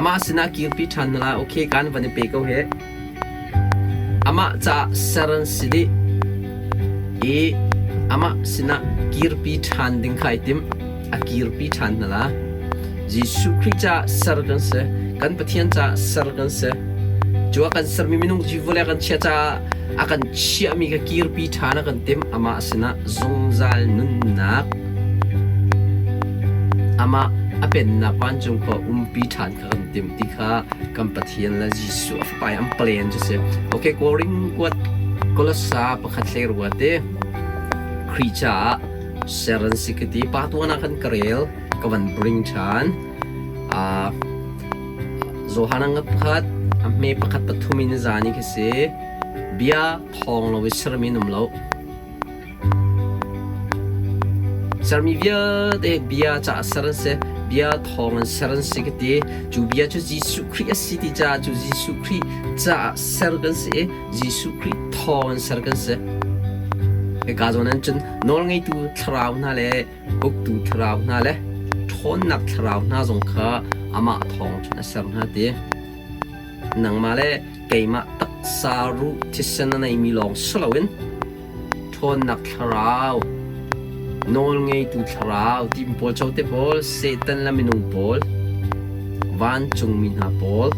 Amah sinah kirpi ṭhan hna lai. Okay, kan van i pe ko hih. Amah caah ser an si dih i amah sinah kirpi ṭhan ding kha ai tim. A kirpi ṭhan hna la. Jesuh Khrih caah ser kan si. Kan Pathian caah ser kan si. Cu a kan sermi minung vawlei a kan chiah caah a kan chiahmi kha kirpi ṭhan a kan timh. Amah sinah zungzal nunnak amah a pennak vancung khua umpi ṭhan kha kan timh ti kha kan Pathian le Jesuh a fapa i an plan cu si. Okay, Korin kuat Kolosa pakhat hlei rua te Khrih caah ser an si ka ti. Pa tuan ah khan ka rel, ka van bring ṭhan. Uh, Johan a pakhat, a hme pakhat pathum in zan i khi si. Bia thawng lo i sermi an um lo. Sermi vialte bia caah ser an si, bia thawng in ser an si ka ti. Cu bia cu Jesuh Khrih a si ti caah cu Jesuh Khrih caah ser kan si i Jesuh Khrih thawng in ser kan si. Hika zawn ah cun nawlngeitu thlarau hna le uktu thlarau hna le ṭhawnnak thlarau hna zong kha amah thawng cun a ser hna ti. Nangmah le keimah taksa ruh thisen a neimi lawng si loin ṭhawnnak thlarau, nawlngeitu thlarau ti pawl cote pawl, Satan le minung pawl, vancungmi hna pawl,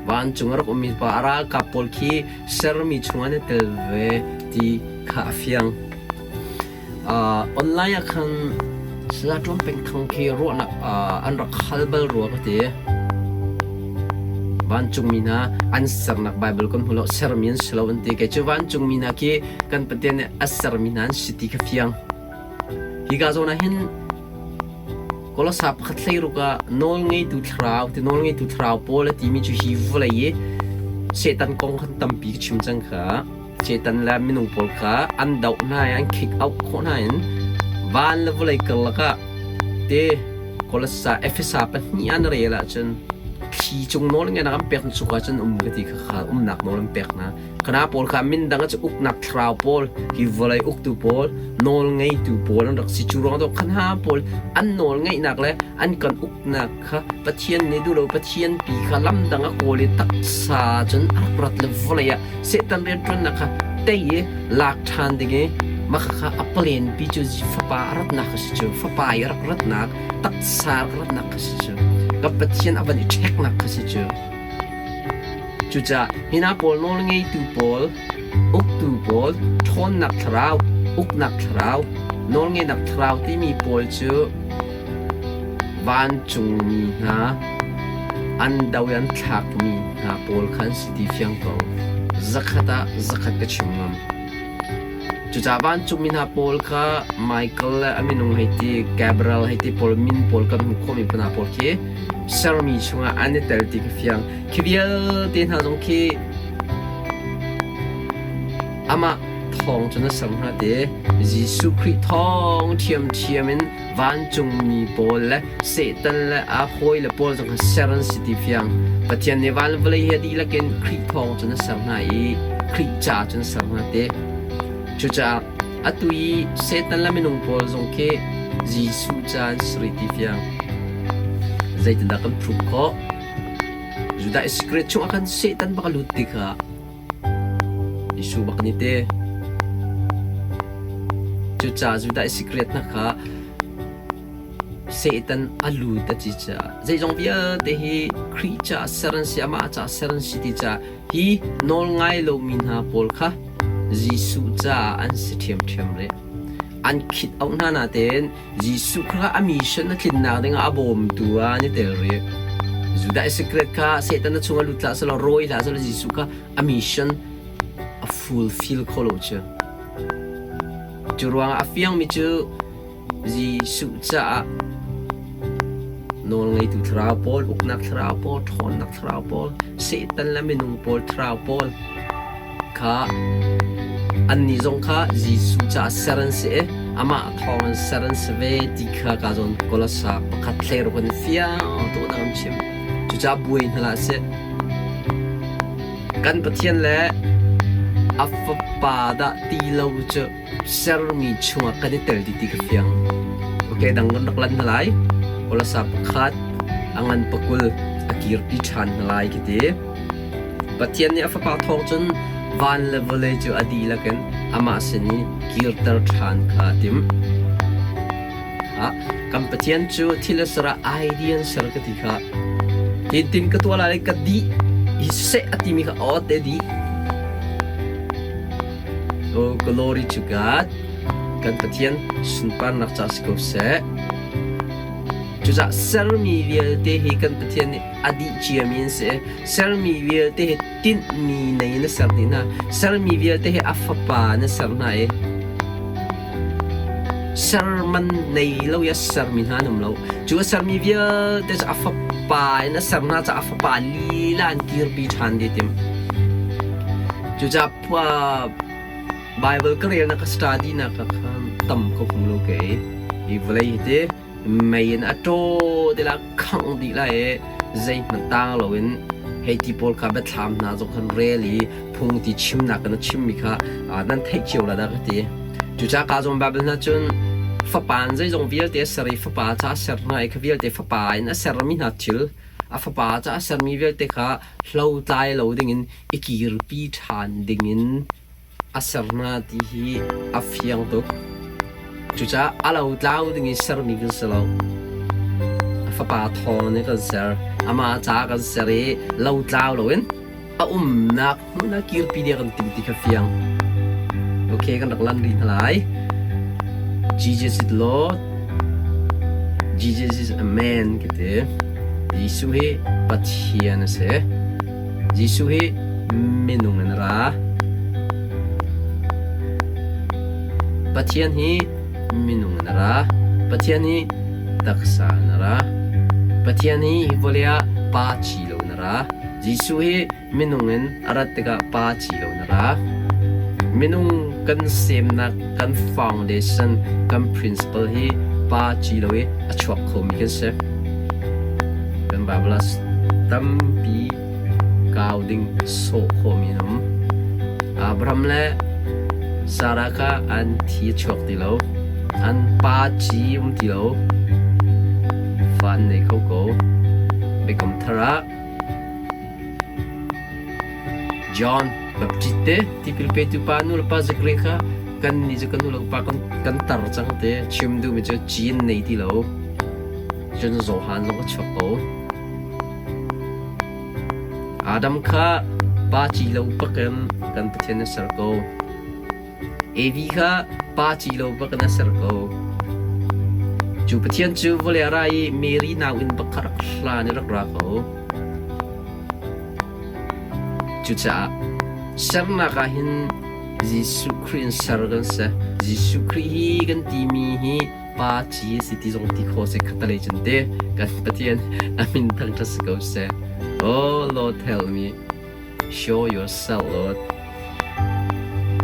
vancung a rak ummi pa a ralkap pawl khi sermi chungah an i tel ve ti kha a fiang. Online ah khan Saya Ṭuan Peng Thang khi ruahnak an rak hal bal rua ka ti. Vancungmi hna an sernak Baibal kan hmu lo, sermi an si lo an ti. Kei cu vancungmi hna khi kan Pathian nih a sermi hna an si ti kha fiang. Hika zawn ah hin Kolosa pakhat hleiruk ah nawlngeitu thlarau ti nawlngeitu thlarau pawl a timi cu hi vawlei i Satan kong khan tampi ka chim cang kha. Satan le minung pawl kha an doh hna i an kick out khawh hna in van le vawlei karlak ah te Kolosa Efesa pahnih an rel ahcun thli cung nawl ngenak an pek cu cun um ka ti kha kha umnak nawl an pek hna. Kana pawl kha min dang cu uknak thlarau pawl hi vawlei uktu pawl nawl ngeitu pawl an rak si cu ruang dawh khan ha pawl an nawl ngeihnak le an kan uknak kha Pathian nih duh lo Pathian pi kha lam dang a kawl i taksa cun a rak rat le vawlei ah Satan rianṭuannak kha tei i lak ṭhan ding i mah kha a plan pi cu fapa a ratnak a si cu fapa i a rak ratnak taksa a rak ratnak kha si cu ka Pathian a van i ṭheknak kha si cu cucaah hi hna pawl nawlngeitu pawl uktu pawl ṭhawnnak thlarau uknak thlarau nawlngeihnak thlarau timi pawl cu Vancungmi hna an do i an thlakmi hna pawl kha an si ti fiang ko. Zakhat ah zakhat ka chim ngam. Cucaah vancungmi hna pawl kha Michael le a minung hei ti, Gabriel hei ti pawl min pawl kan hmuh khawhmi hna pawl khi sermi chungah an i tel ti ka fiang. Khi vialte hna zong khi amah thawng cun a ser hna te. Jesuh Khrih thawng ṭhiamṭhiam in vancungmi pawl le Satan le a hawile pawl zong kha ser an si ti fiang. Pathian nih van le vawlei hi a dihlak in Khrih thawng cun a ser hna i Khrih ca cun a ser hna ti. Cucaah atu i Satan le minung pawl zong khi Jesuh ca an si rih ti fiang. Zeitindah kan prove khawh? Judah Iskariot chungah khan Satan bak a lut ti kha Jesuh bak nih te. Cucaah Judah Iskariot hna kha Satan a lut a ti caah zeizong vialte hi Khrih caah ser an si, amah caah ser an si ti caah hi nawl ngai lomi hna pawl kha Jesuh caah an si ṭhiamṭhiam rih. An khit auh hna natein Jesuh kha a mission a tlinnak dingah a bawmtu ah an i tel rih. Judah Iskariot kha Satan a chung a lut hlah selaw rawi hlah selaw Jesuh kha a mission a fulfill kho lo cu. Cu ruangah a fiangmi cu Jesuh caah nawlngeitu thlarau pawl, uknak thlarau pawl, ṭhawnnak thlarau pawl, Satan le minung pawl thlarau pawl kha annih zong kha Jesuh caah ser an si i amah thawng in ser an si ve ti kha ka zawn Kolosa pakhat thleiruk in fiang tuk in an chim. Cucaah buai hna hlah sih. Kan Pathian le a Fapa dah ti lo cu sermi chungah kan i tel dih ti kha fiang. Okay, dang kan rak lan hna lai. Kolosa pakhat. A ngan pakul a kirpi ṭhan hna lai khi ti. Pathian nih a Fapa thawng cun van le vawlei cu a dihlak in amah sin i kirter ṭhan kha a timh. Kan Pathian cu thil a ser ah idea an ser ka ti kha. Hitin ka tuah lai ka dih hi seh a timi kha aw te dih. Oh, glory to God. Kan Pathian sunparnak ca si ko seh. Cucaah sermi vialte hi kan Pathian nih a dih ciami an si. Sermi vialte hi tinhmi nei na ser dih hna. Sermi vialte hi a fapa na ser hna i serman nei lo i a sermi hna an um lo. Cu a sermi vialte cu a fapa in a ser hna caah a fapa lila an kirpi ṭhan dih tim. Cucaah Bible ka relnak ka study nak ah khan tam ka hmu lo kei. Hi vawlei hi ti mei in a ṭaw te la khangh dih lai i zeihmanh tang loin hei ti pawl kha biathlam hna zong khan rel i phung ti chimnak in a chimmi kha nan theih cio la dah ka ti. Cucaah ka zawn Bible hna cun fapa in zeizong vialte a ser i fapa ca a ser hna i kha vialte fapa in a sermi hna thil a fapa ca a sermi vialte kha hlotlai lo dingin i kirpi ṭhan dingin a ser hna ti hi a fiang tuk. Cucaah a lotlau ding i sermi kan si lo. A fapa thawng nih kan ser. Amah caah kan ser i lotlau loin a umnak hmun ah kirpi dih kan timh ti kha fiang. Okay, kan rak lan rih hna lai. Jesus is Lord. Jesus is a man ka ti. Jesuh hi Pathian a si. Jesuh hi minung in a ra. Pathian hi minung in a ra. Pathian hi taksa in a ra. Pathian hi hi vawlei ah pa ci lo in a ra. Jesuh hi minung in a rat tikah pa ci lo in a ra. Minung kan semnak, kan foundation, kan principle hi pa ci lo i a chuak khomi kan si. Kan Bible ah tampi kau ding sawh khawhmi an um. Abraham le Sarah kha an thi a chuak ti lo. An pa ci um ti lo. Fa an nei kho ko. Biakam thar ah John Baptist te tipil petu pa nu le pa Zachary kha kan nih cu kan nu le pa kan, kan tar cang te chim duhmi cu ci an nei ti lo. Cun Johan zong a chuak ko. Adam kha pa ci lo bakin kan Pathian na ser ko. Evi kha pa ci lo bakin a ser ko. Cu Pathian cu vawlei a ra i Mary nau in bak kha rak hlan i rak ra ko. Cucaah sernak ah hin Jesuh Khrih in ser kan si. Jesuh Khrih hi kan timi hi pa ci a si ti zong ti khawh si khatalei cun te kan Pathian a min thangṭhat si ko seh. Oh Lord help me show yourself Lord.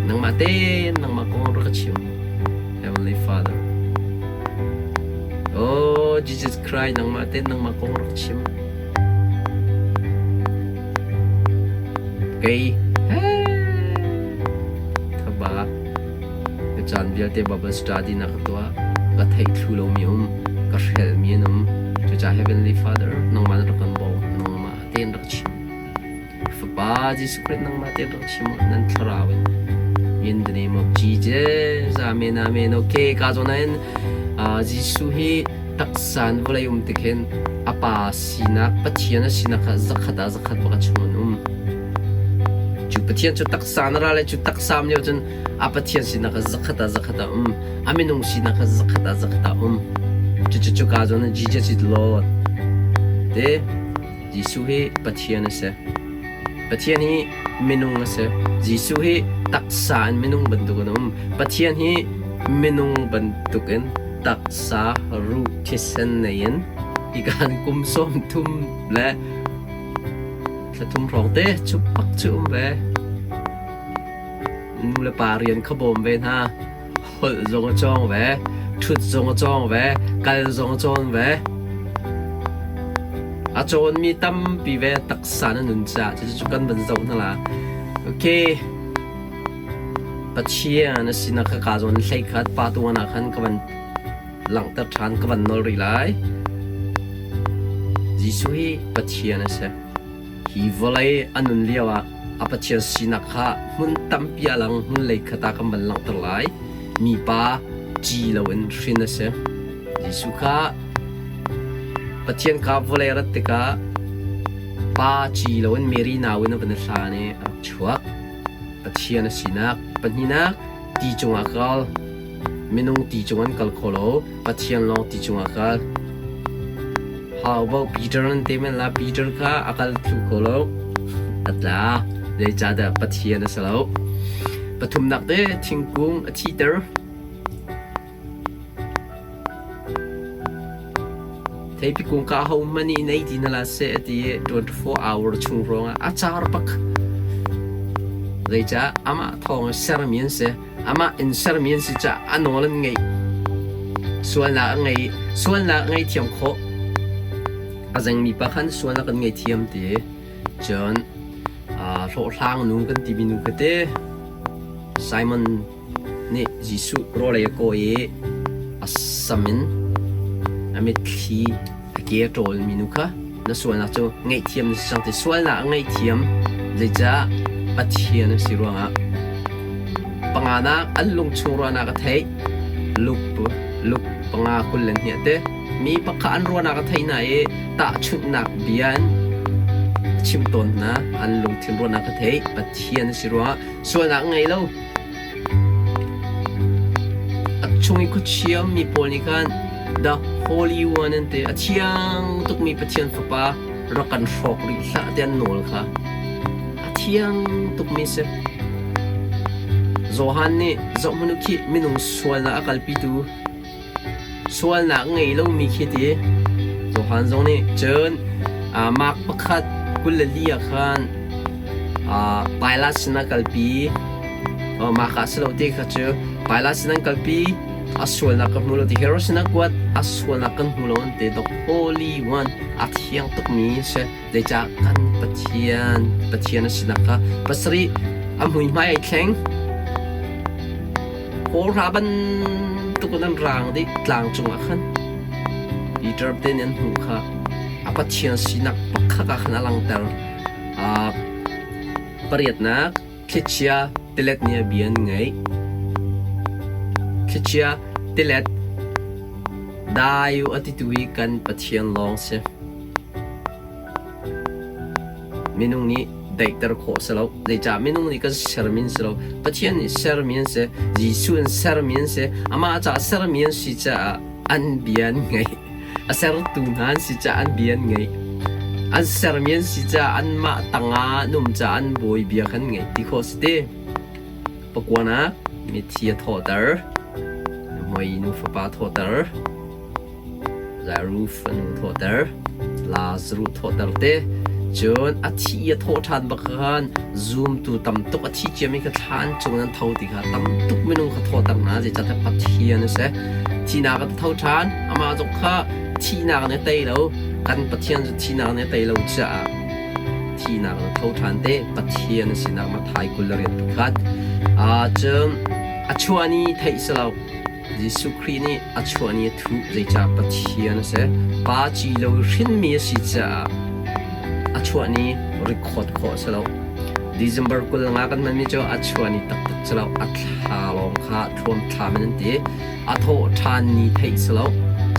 Nangmah tein nangmah kong rak ka chim Heavenly Father. Oh Jesus Christ nangmah tein nangmah kong rak chim. Kei thaba Ka caan vialte Bible study na ka tuah. Ka theih thlu lomi um, ka hrelhmi an um. Cucaah Heavenly Father, nangmah na rak kan bawm, nangmah tein rak chim. Fapa Jesuh Christ nangmah tein rak chim nan thlarau in. In the name of Jesus. Amen, amen. Okay, ka zawn in Jesuh hi taksa in vawlei um tik hin a pa sinak Pathian a sinak kha zakhat ah zakhat bak a chung an um. Cu Pathian cu taksa na ra le cu taksa um lio cun a Pathian sinak kha zakhat ah zakhat ah um. A minung sinak kha zakhat ah zakhat ah um. Cucu cuka zawn Jesus is Lord. Te Jesuh hi Pathian a si. Pathian hi minung a si. Jesuh hi taksa in minung bantuk in a um. Pathian hi minung bantukin taksa ruh thisen nei in hikan kum 30 le thla thum hrawng te cu pak cu um ve. Nu le pa rian kha bawm ve hna. Holh zong a cawng ve. Ṭhut zong a cawng ve. Kal zong a cawn ve. A cawnmi tampi ve taksa na nun caah cucu kan van zoh hna la. Okay. Pathian a sinak kha kaa zawn hlei khat pa tuan ah khan ka van langhter ṭhan ka van nawl rih lai. Jesuh hi Pathian a si. Hi vawlei a nun lioah a Pathian sinak kha hmun tampi a lang, hmun lei khat ah kan van langhter lai. Mipa ci loin hrin a si. Jesuh kha Pathian kha vawlei a rat tikah pa ci loin Mary nau in a van i hlan i a rak chuak. Pathian a sinak. Pahnihnak, ti cungah kal. Minung ti cung an kal kho lo. Pathian lawng ti cungah kal. How about Peter nan te men la Peter kha a kal thlu kho lo. A tla. Zeicahtiah Pathian a si lo. Pathumnak te thingkung a thiter. Theipi kung ka ahohmanh nih nei ti na la seh a ti i 24 hour chung hrawngah a car bak. Zeicah amah thawng in sermi an si. Amah in sermi an si caah a nawl an ngeih. Sualnak a ngei, sualnak a ngeihthiam khawh. A zengmi pa khan sualnak an ngeihthiam ti. Cun hlawhhlang nu kan timi nu kha te Simon nih Jesuh rawlei a kawi i a sam in a mitthli a ke a ṭawlmi nu kha na sualnak cu ngaihthiam na si cang ti sualnak a ngaihthiam zeicah Pathian a si ruangah panganak an lungchung ruahnak a theih Luke Luke panga 22 te mi pakhat an ruahnak a theih hna i tahchunhnak bia in a chimh tawn hna an lungthin ruahnak a theih Pathian a si ruangah sualnak a ngei lo A chung i khuachia mi pawl nih khan The Holy One an ti. A thiang tukmi Pathian Fapa rak kan hrawk rih hlah ti an nawl kha. A thiang tukmi si. Johan nih zohhmanh u khih minung sualnak a kalpitu Sualnak ngei lomi khi ti. Johan zong nih cun Mark pakhat 24 ah khan Pilat sin a kalpi. Mark ah si lo ti kha cu Pilat sin an kalpi. A sualnak ka hmu lo ti. Herod sin a kuat. A sualnak kan hmu lo an ti. The Holy One a thiang tukmi si. Zeicah kan Pathian Pathian a sinak kha pasarih a muihmai ai thleng. Hawhra bantuk in an raang dih tlang cungah khan. Peter te nih an hmuh kha a Pathian sinak pakhat ah khan a langhter. Pariatnak thlichia tilet nih a bia an ngaih. Thlichia tilet dai u a titu hi kan Pathian lawng si. Minung nih daihter khawh si lo. Zeicah minung nih kan sermi an si lo. Pathian nih sermi an si. Jesuh in sermi an si. Amah caah sermi an si caah an bia an ngaih. A sertu hna an si caah an bia an ngaih. An sermi an si caah anmah tangah an um caah an bawi bia khan ngaih ti khawh si ti. Pakuanak mithi a thawhter. Mui nu fapa thawhter. Zaru fanu thawhter, Lazaruh thawhter te, cun a thi i a thawh ṭhan bak khan zumtu tam tuk a thi ciami kha thlan cung an tho ti kha tam tuk minung kha thawhter hna zeicahtiah Pathian a si. Thihnak a tho ṭhan, amah zong kha thihnak nih a tei lo, kan Pathian cu thihnak nih a tei lo caah thihnak in a tho ṭhan te Pathian a sinak Matthai 21. Cun a chuah ni theih si lo. Jesuh Khrih nih a chuah ni a thuh zeicah Pathian a si. Pa ci lo i hrinmi a si caah a chuah ni record khawh a si lo. December 25 kan hmanmi cu a chuah ni taktak si lo. A thla lawng kha thuam thlam in an ti. A thawh ṭhan ni theih si lo.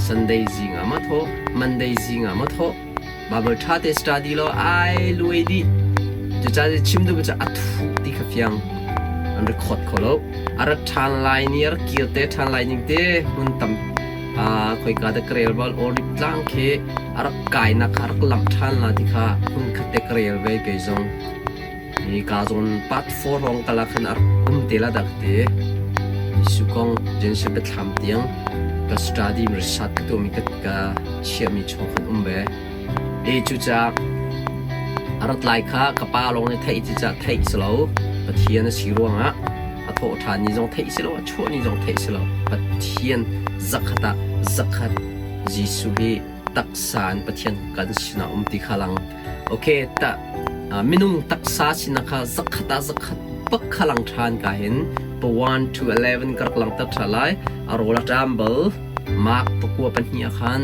Sunday zing ah ma thawh, Monday zing ah ma thawh. Bible ṭha te study law ai luai dih. Cucaah chim duhmi cu a thuh ti kha fiang an record kho lo. A rat ṭhan lai ni, a rak kir te ṭhan lai ning te hmun tam khoika dah ka rel bal Olive tlang khi a rak kainak kha a rak lamh ṭhan la ti kha hmun khat te ka rel ve kei zong. Hi ka zawn part 4 hrawng kal ah khan a rak um te la dah ka ti. Jesuh kong Genesis biathlam tiang ka study research ka tuahmi ka, ka chiahmi chung khan um ve. E cucaah a rat lai kha ka pa lawng nih theih cucaah theih si lo. Pathian a si ruangah a thawh ṭhan ni zong theih si lo, a chuah ni zong theih si lo. Pathian zakhat ah zakhat Jesuh hi taksa in Pathian kan sinah um ti kha lang. Okay, ta minung taksa sinak kha zakhat ah zakhat bak kha lang ṭhan ka hin pa 1 to 11 ka rak langter ṭha lai. A rawl a ṭam bal. Mark pakua pahnih ah khan.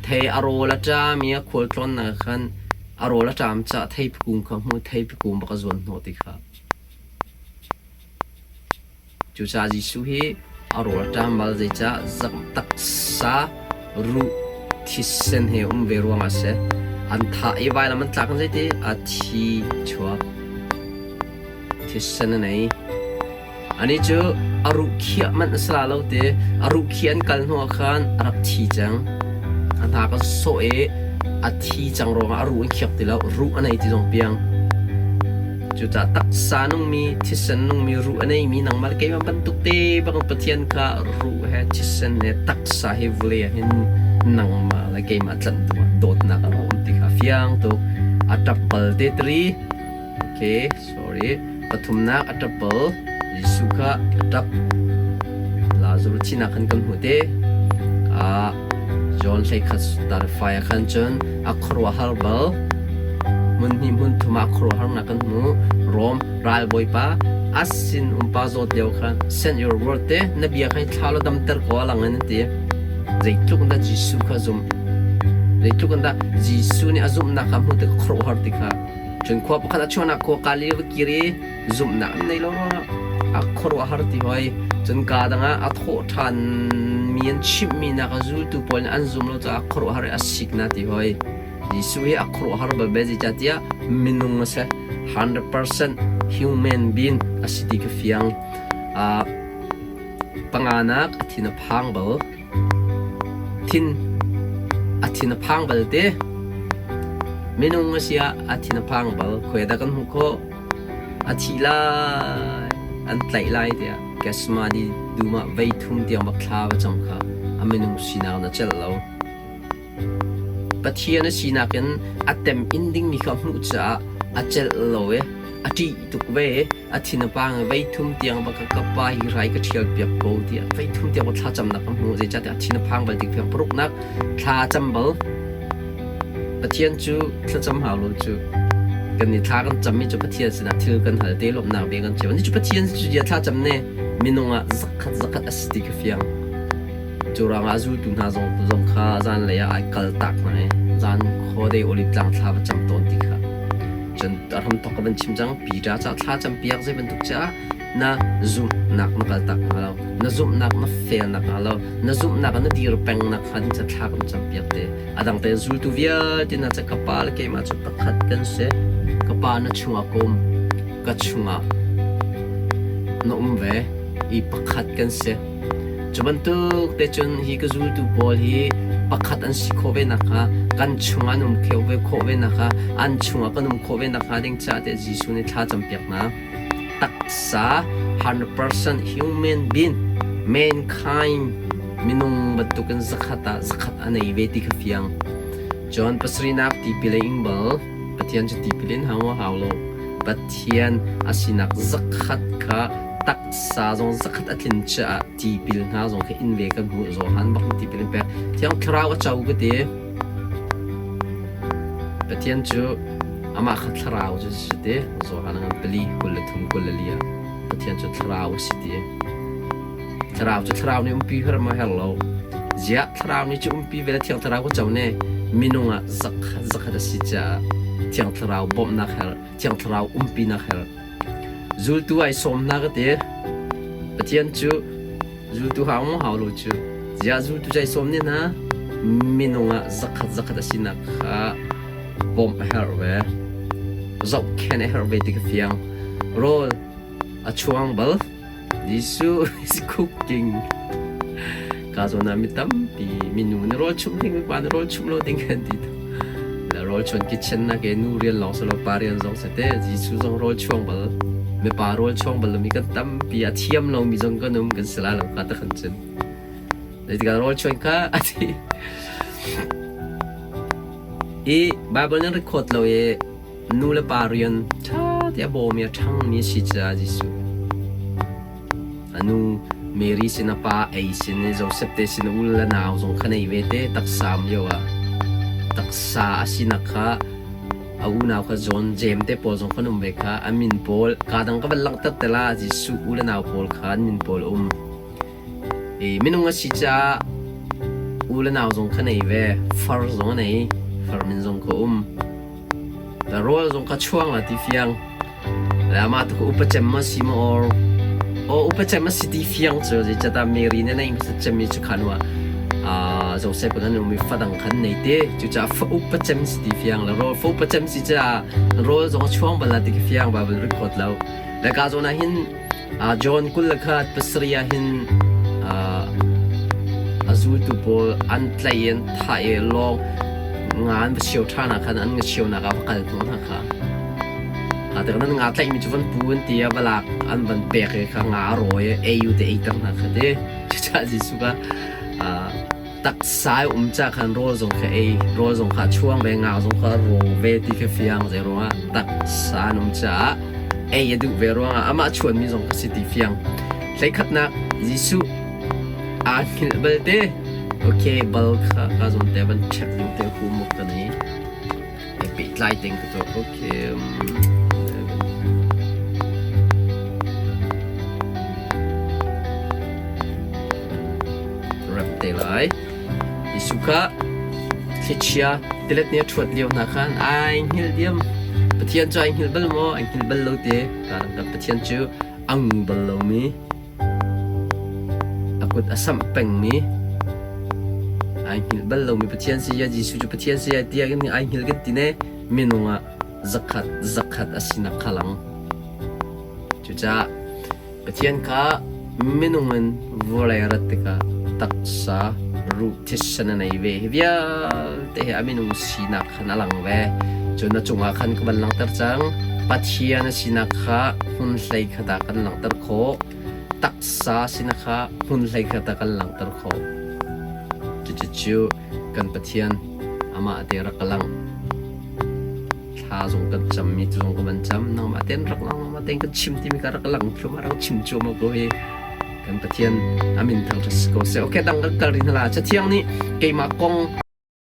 Thei a rawl a ṭam i a khualtlawnnak khan a rawl a ṭam caah theipi kung kha hmu theipi kung bak a zuan hnawh ti kha. Cucaah Jesuh hi a rawl a ṭam bal zeicah taksa ruh thisen he um ve ruangah a si. An thah i vailam an tlak in zeiti a thi chuak. Thisen a nei. Anih cu a ruh khiah manh a si la lo ti. A ruh khiah an kal hnuah khan a rak thi cang. A hnak a sawh i a thi cang ruangah a ruh an khiak ti lo. Ruh a nei ti zong piang. Cucaah taksa nungmi, thisen nungmi, ruh a neimi nangmah le keimah bantuk te bang Pathian kha ruh he thisen he taksa he vulei ah hin nangmah le keimah tlanh duh ah dawtnak a um ti kha fiang tuk. A ṭap bal te tari. Okay, sorry. Pathumnak a ṭap bal. Jesuh kha a ṭap. Lazarus thinak khan kan hmuh te. Ah, John 11 tarfai ah khan cun a khuaruahhar bal. Hmun hnih hmun thum ah khuaruahharnak kan hmu. Rom ralbawipa a sin umpa zawt lio khan send your word te na bia kha hi thla law damter ko a lang in an ti. Zeitluk in dah Jesuh kha zum. Zeitluk in dah Jesuh nih a zumhnak kha hmuh tik khuaruahhar ti kha. Cun khua pakhat a chuahnak khua Galili va kir i zumhnak an nei lo ruangah a khuaruahhar ti hoi. Cun kaa dang ah a thawh ṭhan mi an chimhmi nak a zultu pawl nih an zum lo caah khuaruahhar i a sik na ti hoi. Jesuh hi a khuaruahhar bal ve zeicahtiah minung a si. 100% human being a si ti kha fiang. Uh, panganak a thin a phang bal. Thin a thin a phang bal te. Minung a si ah a thin a phang bal. Khuai dah kan hmuh khawh? A thi lai, an tlaih lai tiah Gethsemane dum ah vei thum tiang bak thla va cam kha a minung sinak na celh lo. Pathian a sinak in a tem in dingmi kha a hmuh caah a celh lo i a ṭih tuk ve i a thin a pang i vei thum tiang va ka ka pa hi rai ka ṭhial piak ko tiah vei thum tiang va thlacamnak ka hmu. Zeicahtiah a thin a phang bal tik fiang paruknak thla a cam bal. Pathian cu thlacam hau lo cu kan i thla kan cammi cu Pathian sinah thil kan hal te lawmhnak bia kan chim. Ni cu Pathian cu dia thlacam ne minung ah zakhat zakhat a si ti ka fiang. Cu ruangah a zultu hna zong kha zanlei ah ai kaltak hna i zan khuadei Oliv tlang thla va cam tawn ti kha. Cun a hramthawk ka van chim cang, Peter caah thla campiak zei bantuk caah na zumhnak na kaltak hnga lo, na zumhnak na felnak hnga lo, na zumhnak ah na dir peng nak hnga ding ca thla kan campiak te. A dang tein zultu vialte hna ca ka pa le keimah cu pakhat kan si. Ka pa na chungah ka um, ka chungah na um ve i pakhat kan si. Cu bantuk te cun hi ka zultu pawl hi pakhat an si khawh ve nakhnga kan chungah an um khawh ve khawh ve nakhnga an chungah kan um khawh ve nakhnga ding caah tiah Jesuh nih thla campiak hna. Taksa 100% human being mankind minung bantukin zakhat ah zakhat a nei ve ti kha fiang. John pasarihnak tipil a ing bal. Pathian cu tipil in hau maw hau lo. Pathian a sinak zakhat kha taksa zong zakhat a tlin caah tipil hna zong khi in ve kan hmuh Johan bak in tipil in pek Thiang Thlarau a co ka ti Pathian cu amah kha thlarau cu si ti Johan ngan pali 23 24 ah Pathian cu thlarau a si ti thlarau cu thlarau nih umpi her ma her lo ziah thlarau nih cu umpi ve le Thiang Thlarau ka co ne minung ah zakhat zakhat a si caah Thiang Thlarau bawmhnak her Thiang Thlarau umpinak her Zultu ai sawm hna ka ti. Pathian cu zultu hau maw hau lo cu. Ziah zultu cu ai sawm ne hna? Minung ah zakhat zakhat a sinak kha bawmh a herh ve. Zohkhenh a herh ve ti ka fiang. Rawl a chuang bal. Jesuh is cooking. Ka zawn ah mi tampi minu na rawl chumh ding mipa na rawl chumh lo ding kan ti. La rawl chuan kitchen na ke nu rian lawng selo pa rian zong se te Jesuh zong rawl chuang bal mipa rawl chuang bal mi kan tampi a thiam lo mi zong kan um kan sila lo ka ta khan cun. Zeitikah rawl chuan kha ati. I Bible nan record lo i Nu le pa rian ṭha te a bawmi a ṭhangmi a si caah Jesuh a nu Mary sin a pa ei sin i Josef te sin u le nau zong kha nei ve te taksa um lio ah taksa a sinak kha a unau kha John Jeim te pawl zong khan um ve kha a min pawl kaa dang ka van langhter te la Jesuh u le nau pawl kha an min pawl um. I minung a si caah U le nau zong kha nei ve. Far zong a nei. Far min zong kha um. Ta rawl zong kha chuang la ti fiang. Le amah tu upa cem ma si ma or o upa cem ma si ti fiang cu zeicahtiah Mary nih nei hmasa cemmi cu khan wa Joseph kan um i fadang khan nei te cucaah fa upa cem si ti fiang le rawl fa upa cem si caah rawl zong a chuang bal la ti fiang Bible record lo le ka zawn ah hin John 21 pasarih ah hin a zultu pawl an tlaih i an thah i lawng nga an va sio ṭhan ah khan an nga sionak ah va kal hnawh hna kha. Aa nan nga tlaihmi cu van pu an ti i va lak an van pek i kha nga a rawi i ei u te eiter hna kha ti. Cucaah Jesuh kha Taksa i um ca khan rawl zong kha ei, rawl zong kha a chuang ve, nga zong kha a raw ve ti kha fiang. Zei ruangah taksa an um caah ei a duh ve ruangah amah chuanmi zong kha si ti fiang. Hleikhatnak Jesuh aa hngilh balte. Okay, bal kha ka zawn te van check ding te homework ka nei. Pehtlai ding ka tuah. Okay. Rap te lai. Jesuh kha thlichia tilet nih a ṭhuat lio hna khan ai hngilh diam. Pathian cu ai hngilh bal maw? Ai hngilh bal lo te. Kan Pathian cu a ngu bal lomi A kut a samh pengmi, ai hngilh bal lomi Pathian si ya Jesuh cu Pathian si ai tiah in ai hngilh kan ti ne minung ah zakhat zakhat a sinak kha lang. Cucaah Pathian kha minung in vawlei rat tikah taksa ruh thisen a nei ve. Hi vialte hi a minung sinak khan a lang ve. Cun a cungah khan ka van langhter cang. Pathian a sinak kha hmun hlei khat ah kan langhter khawh. Taksa sinak kha hmun hlei khat ah kan langhter khawh. Cucu kan Pathian amah te rak ka lang. Thla zong kan cammi cu zong ka van cam. Nangmah tein rak lang, nangmah tein kan chim timi kha rak lang thluahmah, rak chim cuahmah ko hi. Kan Pathian a min thangṭhat si ko seh. Okay, dang kan kal rih hna la. Cathiang nih keimah kong.